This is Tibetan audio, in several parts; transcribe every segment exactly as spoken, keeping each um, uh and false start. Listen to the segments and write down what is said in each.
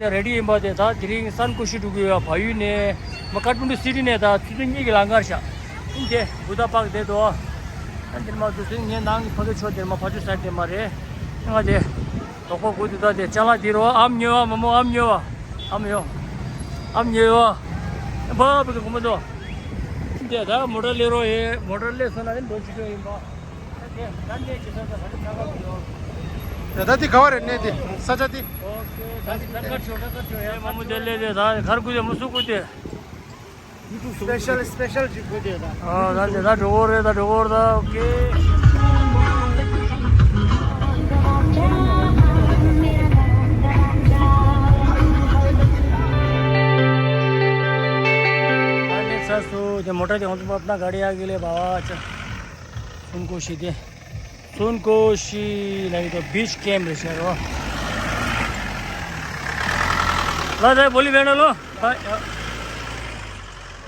དེ་རེ་ཌི་ཡིན་པ་དེ་ད་དེ་རིང་སན་ཀུ་ཤི་འགྲོ་གི་ཡོད། བལ་ཡུལ་ནས་མ་ཀ་ཐ་མན་ཌུ་སི་ཊི་ནས་ད་ཆུ་ཚོད་གཉིས་ཀྱི་ལམ་ཁར་བཞག་ཨུམ་དེ་བུདྡྷ་པཱརྐ་དེ་དོ། ཨ་འདིར་མ་འདུག་ཟིན་ངས་ནང་གི་ཕ་གི་ཕྱོགས་དེར་མ་ཕ་ཆུ་སར་དེར་མ་རེད། ང་དེ་དོག་པ་དགོས་འདུག་ད་དེ་ཅ་ལག་དེ་རོ། ཨམ་ཉོས་བ་མ་མོ། ཨམ་ཉོས་བ། ཨམ་ཡོ། ཨམ་ཉོས་བ། བ་བི་གི་གོ་མ་དོ། དེ་ད་མོ་ཊ་སླེབས་རོགས་ཡེ། མོ་ཊ་སླེབས་སོང་ན་ནི་འགྲོ་ཆུ་ཆུ་ཡིན་པ། ད་དེ་ག་བ་རེད་གནས་དེ་ས་ཆ་དེ། ཨོ་ཁེ། ད་དེ་ད་ག་ཆོ་ད་ག་ཆོ་ཡ་མ་མོ་དེ་སླེབས་དེ་ད་གར་ཀུ་དེ་མོ་སུ་ཀུ་དེ། སི་པེ་ཤལ་སི་པེ་ཤལ་ཅིག་དགོས་དེ་ད། ཨ་ད་དེ་ད་འགྲོ་གོ་རེད། ད་འགྲོ་གོ་རེད་ད། ཨོ་ཁེ། ད་ནས་ཚ་སུ་དེ་མོ་ཊ་དེ་ཧོན་ཚུ་པ་པ་ན་ག་རེ་ཡ་གི་ལེ་བ་བ་ཆ། སུན་ཀོ་ཤི་དེ། སུན་ཀོ་ཤི་ན་གི་དོ་བིཆ་ཀེམ་རེད་ཤག་རོ། ལ་ད་བོ་ལི་བེ་ན་ལོ། ཨ་ཡ།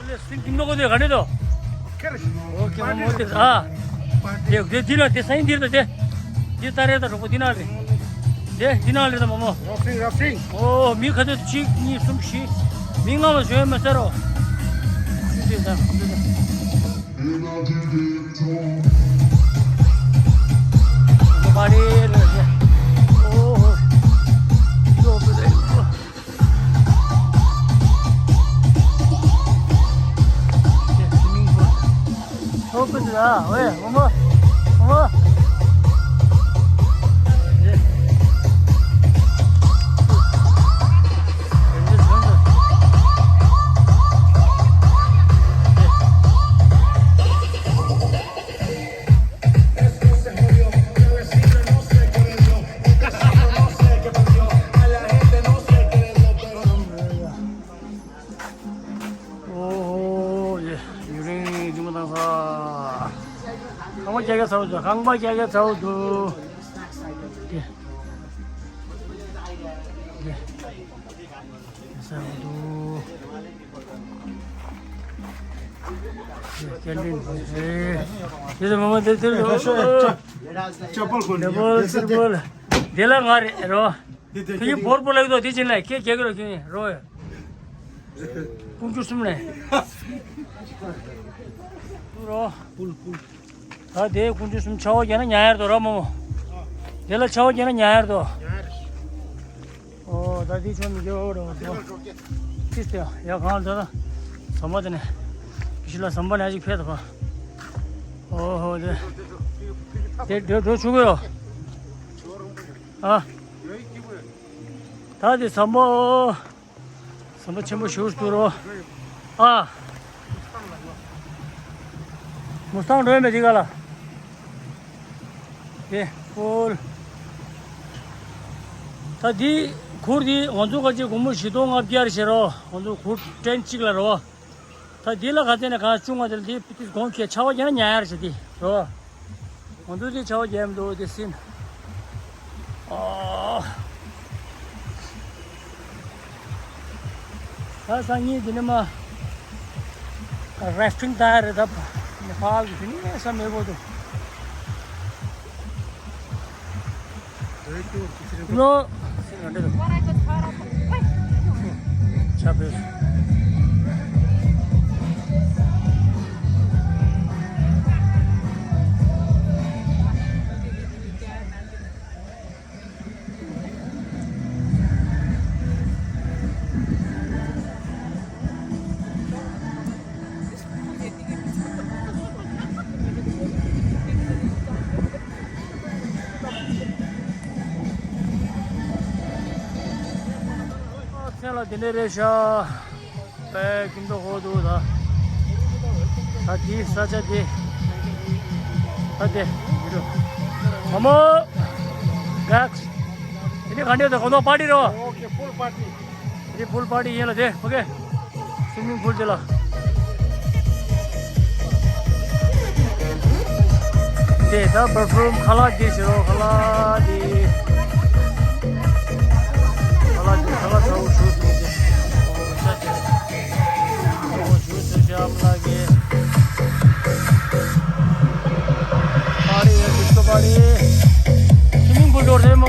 ལེ་སིན་ཀིམ་ནོ་གོ་དེ་ག་འདྲེ་དོ། ཁེར། ཨོ་ཁེ་མོ་མོ་དེ་ཨ། དེ་དེ་དེ་ན་དེ་སའིན་དེ་དེ། དེ་ད་རེ་ད་རོ་དེ་ན་རེ། དེ་དེ་ན་རེ་ད་མོ་མོ། རོ་སིང་རོ་སིང་། ཨོ་མི་ཁ་དེ་གཅིག་གཉིས་གསུམ་བཞི། མི་ལྔ་བ་ཞོན་མ་ཟེར་རོ། དེ་ད་དེ་ད། ཨོ་ཧོ་ཡེ། ཡུན་རིང་རྒྱུ་མ་བཏང་ས། ཁང་པ་རྒྱག་གི་ཚར་འདུག་ཁང་པ་རྒྱག་གི་ཚར་འདུག་ཡེ། ཡེ། ཚར་འདུག་ཡེ། ཀེན་ཊིན། ཡེ། དེ་ཚོ་མ་མ་དེ་དེ་ཚོ། ཅ་པལ་གོན། ཅ་པལ་ཅ་པལ། དེ་ལ་ང་རེད་རོ། དེ་དེ་དེ་ཁྱེད་བོར་པོ་ལེགས་དོ་དེ་ཅན་ལ་ཁྱེད་རྒྱག་གི་རོ་ཁྱེད་རོ། ཀུན་སྤྱོད་གསུམ་ནས། ཏུ་རོ། ཕུལ་ཕུལ། ད་དེ་ཀུན་སྤྱོད་གསུམ་ཆ་བ་རྒྱག་ན་ཉག་ཡར་དོ་རོ་མོ་མོ། དེ་ལ་ཆ་བ་རྒྱག་ན་ཉག་ཡར་དོ། ཨོ་ད་དེ་ཆོ་མི་རྒྱག་རོ་དོ། ཅི་སྟེ་ཡ་གང་ད་ད། ཟ་མ་དེ་ནས། ཁྱི་ལ་ཟམ་པ་ནས་ཅིག་ཕེབས་ད་པ། ཨོ་ཧོ་དེ། དེ་འགྲོ་འགྲོ་ཆུག་གི་ཡོ། ཨ། ད་དེ་ཟམ་པ། ཟམ་པ་ཆེན་པོ་ཞིག་ཏུ་རོ། ཨ། མུ་སྟང་འགྲོ་ཡོད་མེད་དེ་ག་ལ། དེ་ཀོལ། ད་དེ་གུར་དེ་ང་ཚོ་ག་ཅིག་སྒོར་མོ་བཞི་སྟོང་ལྔ་བརྒྱ་རེ་བྱེད་རོ། ང་ཚོ་གུར་ཊེན་གཅིག་ལ་རོ། ད་འདི་ལ་ག་ཚད་ནས་ག་ཅུང་བ་དེ་ལ་དེ་དེ་དགོངས་ཁྱེད་ཆ་བ་རྒྱག་ན་ཉག་ཡར་བྱེད་དེ་རོ། ང་ཚོ་དེ་ཆ་བ་རྒྱག་མི་འདུག་དེ་སྲིན། ཨོ། ད་སང་ཉིན་དེ་ནས་མ་རེ་ཕི་ཊིང་ད་རེད་ད་ནེ་པཱལ་གི་དེ་ནས་ས་མེད་པོ་འདུག་ནོ། ཆ་བོས། ཚེ་ལ་དེ་འདྲ་རེད་ཤག་པའི་ཀུན་ཏུ་ཧོ་དུ་ད། ད་དེའི་ས་ཆ་དེ། ད་དེ། མ་མོ། གེགས། དེ་ནི་ག་འདྲ་ད་གོ་ནོ་པར་ཊི་རོ། ཨོ་ཁེ། ཕུལ་པར་ཊི། དེ་ཕུལ་པར་ཊི་ཡིན་ལ་དེ། ཨོ་ཁེ། སུའི་མིང་ཕུལ་དེ་ལ། དེ་ད་པར་ཕོམ་ཁ་ལག་དེ་ཞེ་རོ་ཁ་ལག་དེ། ཁ་ལག་དེ་ཁ་ལག་ཚ་བོ་ཞུ་སོང་དེ། ཨོ་ཤ་དེ། ཨོ་ཞུ་སོང་ཤ་ཨམ་ལག་གི། པར་ཊི་ཡ་ཌིས་ཀོ་པར་ཊི། སུའི་མིང་ཕུལ་འགྲོ་རེད་མ་མ།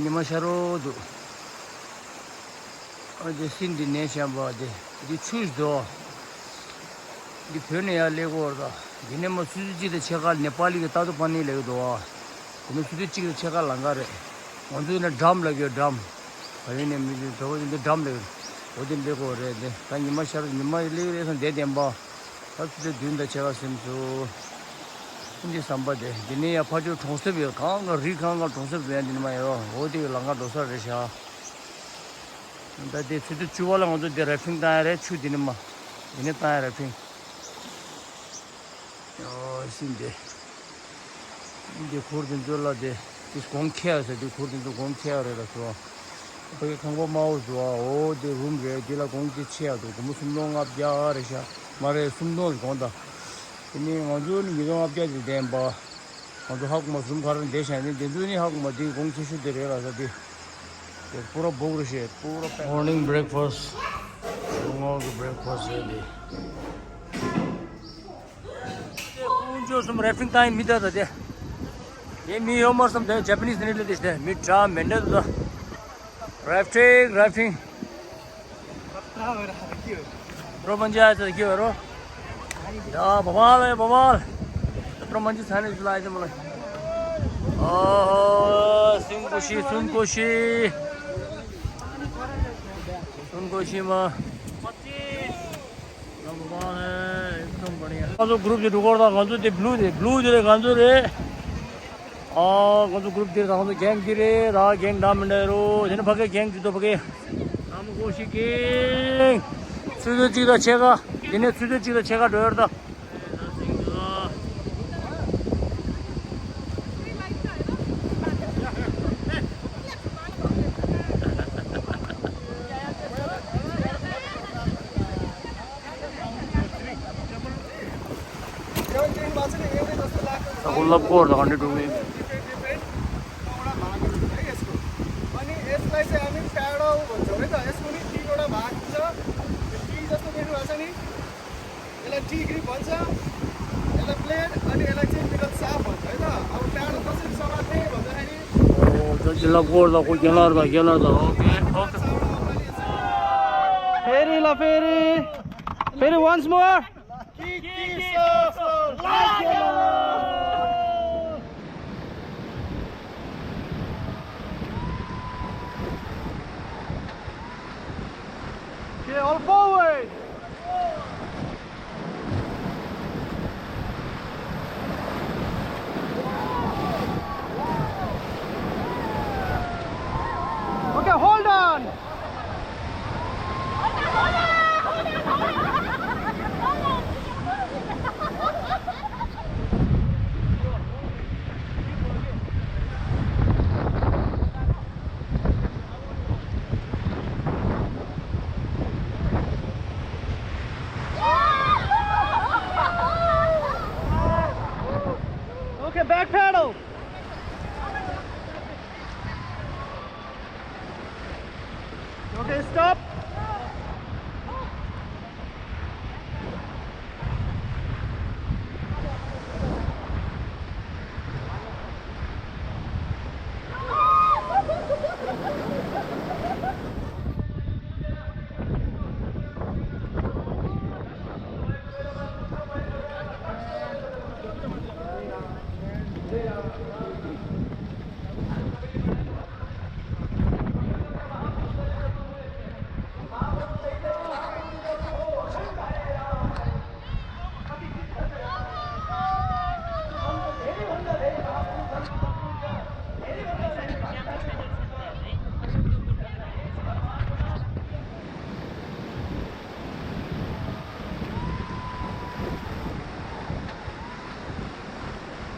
ཉི་མ་ཤར་རོ་འདུག་ཨ་ཅེ་སྲིན་འདི་ནས་བཤམས་པ་དེ། འདི་ཆུ་ཞིག་འདུག་འདི་བོད་ནས་ཡར་སླེབས་ཀྱི་ཡོད་རེད་ད། འདི་ནས་མར་ཆུ་ཚོད་གཅིག་དང་ཕྱེད་ཀ་ནེ་པ་ལི་གི་ཏ་ཏུ་པ་ནི་སླེབས་ཀྱི་འདུག་ཨ། དགོང་དྲོ་ཆུ་ཚོད་གཅིག་དང་ཕྱེད་ཀ་ལམ་ཁ་རེད། ང་ཚོ་ནས་འགྲམ་ལབ་ཀྱི་ཡོད། འགྲམ། བལ་ཡུལ་ནས་མི་ཚོས་གྲོགས་པོ་དེ་འདྲ་འགྲམ་ལབ་ཀྱི་ཡོད། འོ་དེ་སླེབས་ཀྱི་ཡོད་རེད་དེ། ད་ཉི་མ་ཤར་ཉི་མ་སླེབས་ཀྱི་རེད་བསམ་བསྡད་བསྡད་པ། ད་ཆུ་ཚོད་བདུན་དང་ཕྱེད་ཀ་ཟིན་སོང་། འདི་བསམ་པ་དེ། འདི་ནས་ཡར་ཕར་ཕྱོགས་གྲོང་གསེབ་ཡོད། གང་ག་རི་གང་ག་གྲོང་གསེབ་ཡོད། འདི་ནས་མར་ཡོད། འོ་དེ་ལམ་ཁ་འགྲོ་ས་རེད་ཤག་ད་དེ་ཆུ་ཚོད་བཅུ་པ་ལ་ང་ཚོ་དེ་རེ་ཕིང་བཏང་ཡ་རེད། ཆུ་འདི་ནས་མར། འདི་ནས་བཏང་ཡ་རེ་ཕིང་། ཨོ་ཤིན་དེ། འདི་གུར་དེ་ཚོ་ལ་དེ། དེ་གོང་ཁེ་ཡ་ཟེར། དེ་གུར་དེ་ཚོ་གོང་ཁེ་ཡ་རེད་ལ་སོ། ཕ་གི་ཁང་པ་དམར་པོ་བཟོ་བ། འོ་དེ་རུམ་རེད། དེ་ལ་གོང་དེ་ཆེ་ཡ་འདུག་སྒོར་མོ་སུམ་སྟོང་ལྔ་བརྒྱ་རེད་ཤག་མ་རེད། སུམ་སྟོང་རེད་གོང་ད། དེ་ནས་ང་ཚོ་ནི་ཉིས་སྟོང་ལྔ་བརྒྱ་དེ་ལྡན་པ། ང་ཚོ་ཧ་གོ་མ་སོང་། ག་རེ་འདྲ་བྱས་ནས་དེ་ཚོ་ནི་ཧ་གོ་མ། དེ་གོང་ཆེ་ཤོས་དེ་རེད་ལ་ས་དེ། དེ་པུ་ར་བོག་རེད་ཤག་པུ་ར་པེ། Morning breakfast. ངོ་གི་breakfast རེད་དེ། དཀོན་མཆོག་གསུམ་རེ་ཕིང་བཏང་ཡིན་མི་ད་ད་དེ། དེ་མི་ཡོད་མ་བསམ་དེ། ཇ་པ་ནིས་ནི་ལས་དེ་ཞིག་དེ་མི་དྲག་མི་འདྲ་ད། རེ་ཕིང་རེ་ཕིང་། Bro, manji aaya tha, kya bro? Ya, bawal hai, bawal. Bro, manji thane jilai de mala. Oh, sun koshi, sun koshi. Sun koshi ma. Bawal hai, ekdam badhiya. ང་ཚོ་གུ་རུབ་ཅིག་འགྲོ་གི་ཡོད་རེད་ད། ང་ཚོ་དེ་བླུ་དེ་བླུ་དེ་རེད། ང་ཚོ་རེད། ཨ། ང་ཚོ་གུ་རུབ་དེ་རེད་ད། ང་ཚོ་གེང་དེ་རེད་ད། གེང་འདྲ་མི་འདྲ་རོ། དེ་ནས་ཕ་གི་གེང་ཅིག་འདུག་ཕ་གི། ཨ་མ་གོ་ཤི་གེང་། ཆུ་ཚོད་གཅིག་དང་ཕྱེད་ཀ། དེ་ནས་ཆུ་ཚོད་གཅིག་དང་ཕྱེད་ཀ་འགྲོ་ཡོད་རེད་ད། सबको love code लगाने डूबे। अनि यसलाई चाहिँ हामी प्याडो भन्छौँ है त। यसको नि तिनवटा भाग हुन्छ। यो टी जस्तो देख्नु भएको छ नि, यसलाई टी ग्रिप भन्छ, यसलाई प्लेट, अनि यसलाई चाहिँ मिडल साफ भन्छ है त। अब प्याडो कसरी समात्ने भन्दाखेरि लव कोड लगाएको गेलर दा गेलर दा। Okay, okay. फेरि ल, फेरि, फेरि once more। Okay, all forward. Okay, hold on. Okay, back pedal. Okay, stop.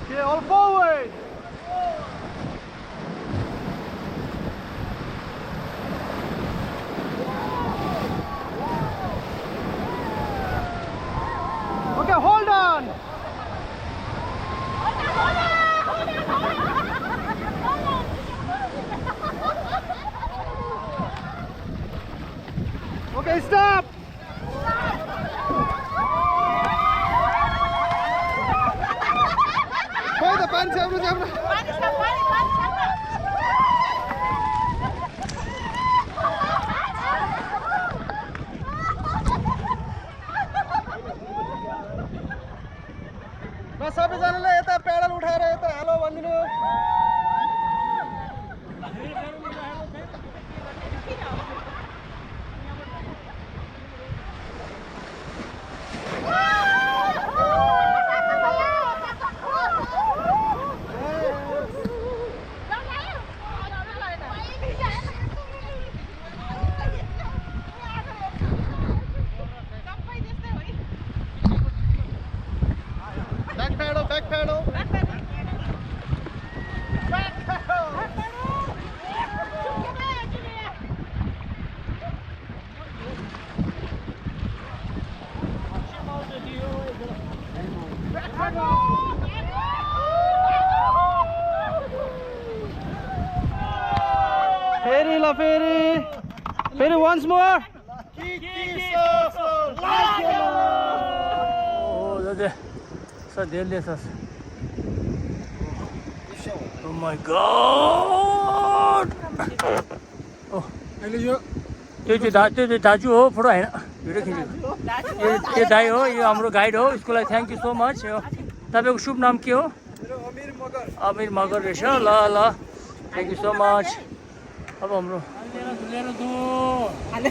Okay, all forward. Okay, hold on. Okay, stop. खोइ त, पानी छ्याप्नु, छ्याप्नु। फेरि ल, फेरि। फेरि once more। Oh, that is, so they let us. Oh my God. Oh. त्यो चाहिँ दा-, त्यो चाहिँ दाजु हो, फोटो होइन। भिडियो खिच्नु। यो, यो दाइ हो, यो हाम्रो गाइड हो, उसको लागि thank you so much हो। तपाईँको शुभ नाम के हो? मेरो अमिर मगर। अमिर मगर रहेछ। ल, ल। Thank you so much। अब हाम्रो हालेर धुलेर दो। हाले।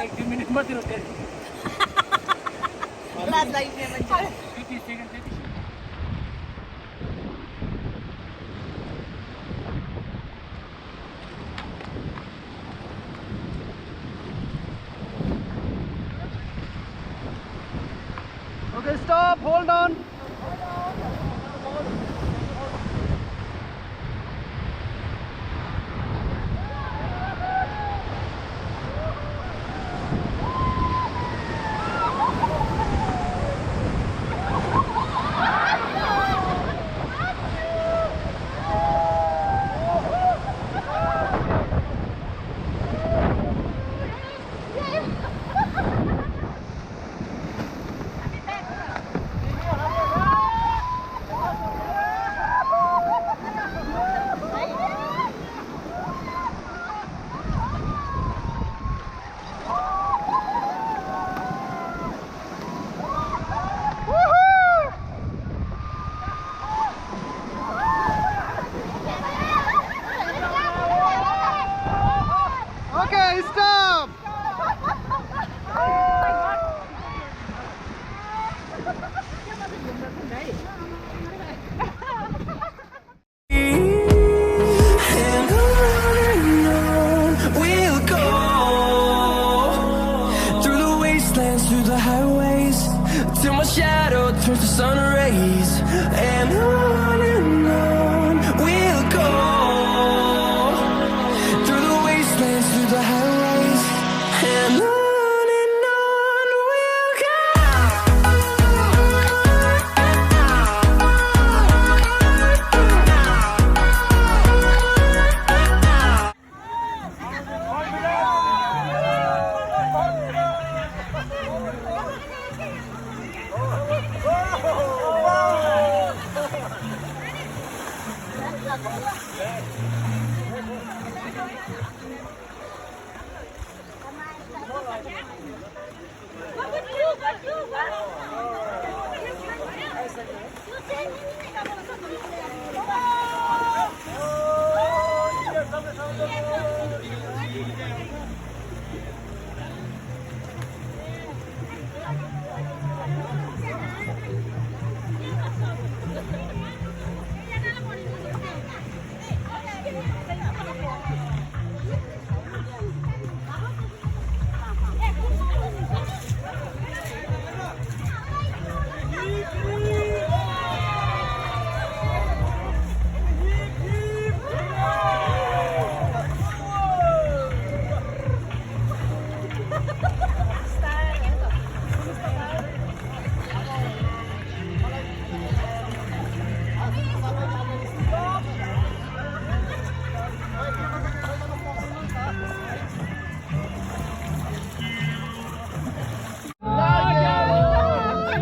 एक दुई मिनट मात्रै हो, तेरो। लाज लाग्ने मान्छे। दुई तिन सेकेन्ड चाहिँ। Okay, stop, hold on. Okay, stop. And on and on we'll go, through the wastelands, through the highways, till my shadow turns to sun rays. And on and on we'll go, through the wastelands, through the highways, and on and on we'll go.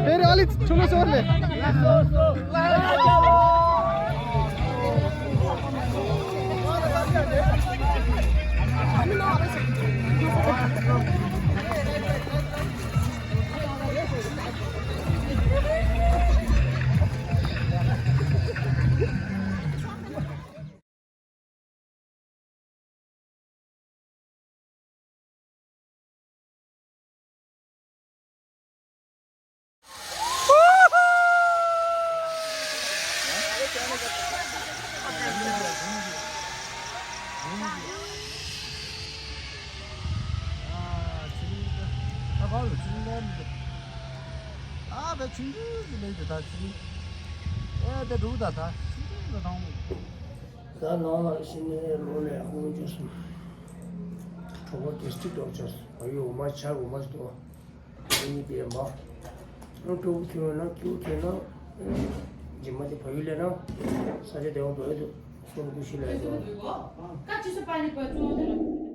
फेरि अलिक ठुलो स्वरले। ད་ནང་ལ་ཕྱིན་ནས་ལོ་ལ་དགུ་བཅུ་གསུམ། གྲོགས་པོ་རྒྱལ་སྤྱི་ལྟོ་ཆོས་བ་ཡུལ་འོ་མ་ཆར་འོ་མ་ཟེར་དོ། ཨ་ནི་དེ་མ། ཨ་སྤྲོ་པོ་ཁྱོད་ན་ཁྱོད་ཁྱོད་ན། རྗེས་མ་དེ་བ་ཡུལ་ལས་ན། ས་ཆ་དེ་བ་བ་ཡུལ་དུ། ཁྱེད་ཚོ་ཀ་ཅི་སུ་པ་ནི་པ་ཅུ་དེ་ལ།